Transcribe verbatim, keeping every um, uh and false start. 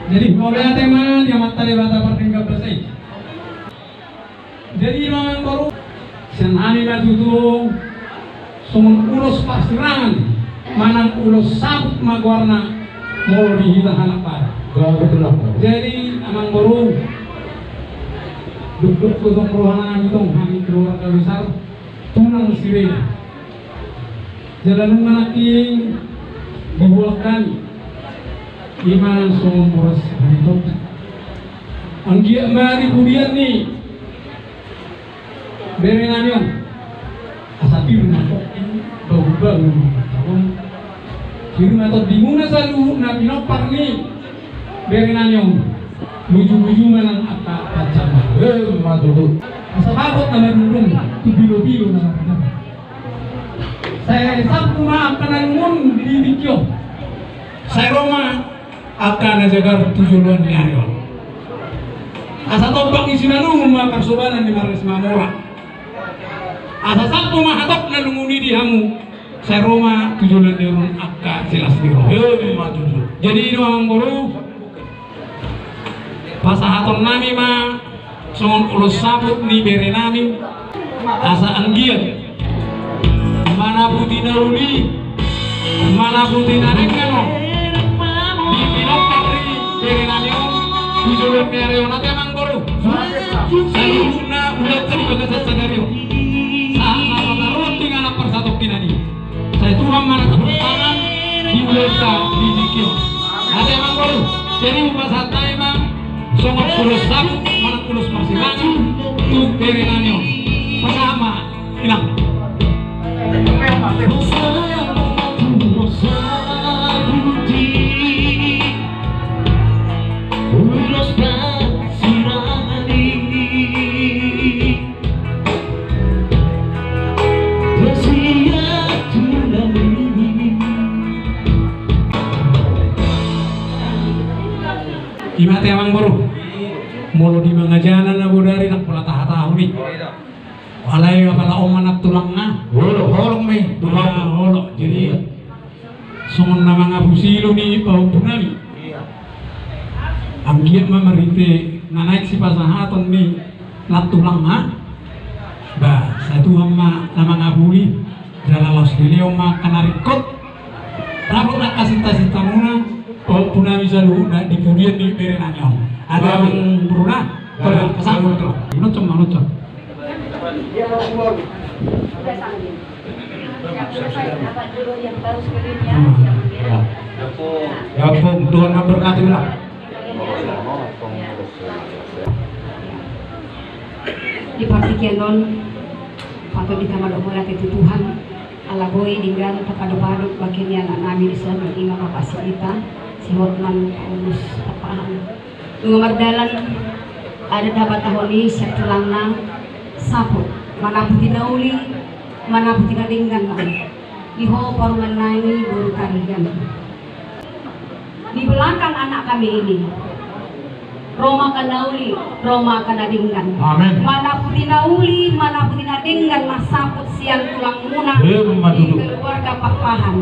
Jadi mauliate ma di Amanta Debata pardenggan basa i. Jadi amangboru, sian hami ma tutu songon ulos parsirangan manang ulos saput ma goarna molo di hita halak Batak. Jadi amangboru, dukduk gotong roha nami tong hami keluarga besar Tulang Sirena. Jala nunga nangkin dibuat hami ima songon boras hami tong. Anggiat ma di pudian ni bere nami on asa pir ma topi bahu-bahu na mantap on. Pir ma topi muna saluhut na pinompar ni bere nami on. Luju-luju ma nang angka pancang. Emma tutu. Asa bagot na marundung tu bilo-bilo na marundung. Sai saput ma angka na lungun di tingki on. Sai ro ma angka na jagar tu joloan ni ari on. Asa tombak ni Simalungun ma parsobanan ni Marga Simamora. Asa saput ma hatop na lungun i di hamu. Sai ro ma tu joloan ni ari on angka silas ni roha. Emma tutu. Jadi i do amangboru. Pasahaton nami ma songon ulos saput ni bere nami asa anggiat manaputi na uli, manaputi na denggan on di pinompar ni bere nami on tu joloan ni ari on. Ate amangboru, saluhutna ulaonta di bagasan sadari on sahat na roa tu inganan parsatongkinan i. Sai Tuhan ma na tepuk tangan di ulaonta di tingki on. Ate amangboru, jadi hupasahat hami ma songon ulos saput manang ulos parsirangan tu bere nami on. Pasahat ma inang. Ulos parsirangan i. Ima ate amangboru, molo di mangajana na bodari ndang pola tahatahon i. Alai apala on ma nantulangna. Olo, holong ma i. Olo, jadi songon na mangabusi ilu ni pahompu nami. Anggiat ma marhite na naeng sipasahaton ni nantulangna. Ba sai Tuhan ma na mangabuli. Jala laos dilehon ma angka na ringkot. Dapot angka sinta-sintamuna pahompu nami saluhutna di pudian ni bere nami on. Ate amangboru na. Olo, pasahat ma. Nocong ma, nocong. Gampang, Tuhan memberkati lah. Di partingkian on, patut hita mandok mauliate tu Tuhan, ala boi denggan tapadop-adop bangke ni anak nami dison, ima bapak si Ita, si Hotman, Paulus, Tapahan. Nunga mardalan adat na hubatahon i sian tulangna, saput, manaputi na uli, manaputi na denggan ma i. Di ho parumaen nami boru Tarigan. Di belakang anak kami ini, ro ma angka na uli, ro ma angka na denggan. Amin. Manaputi na uli, manaputi na denggan ma saput sian tulangmuna. Emma tutu. Di keluarga Pakpahan.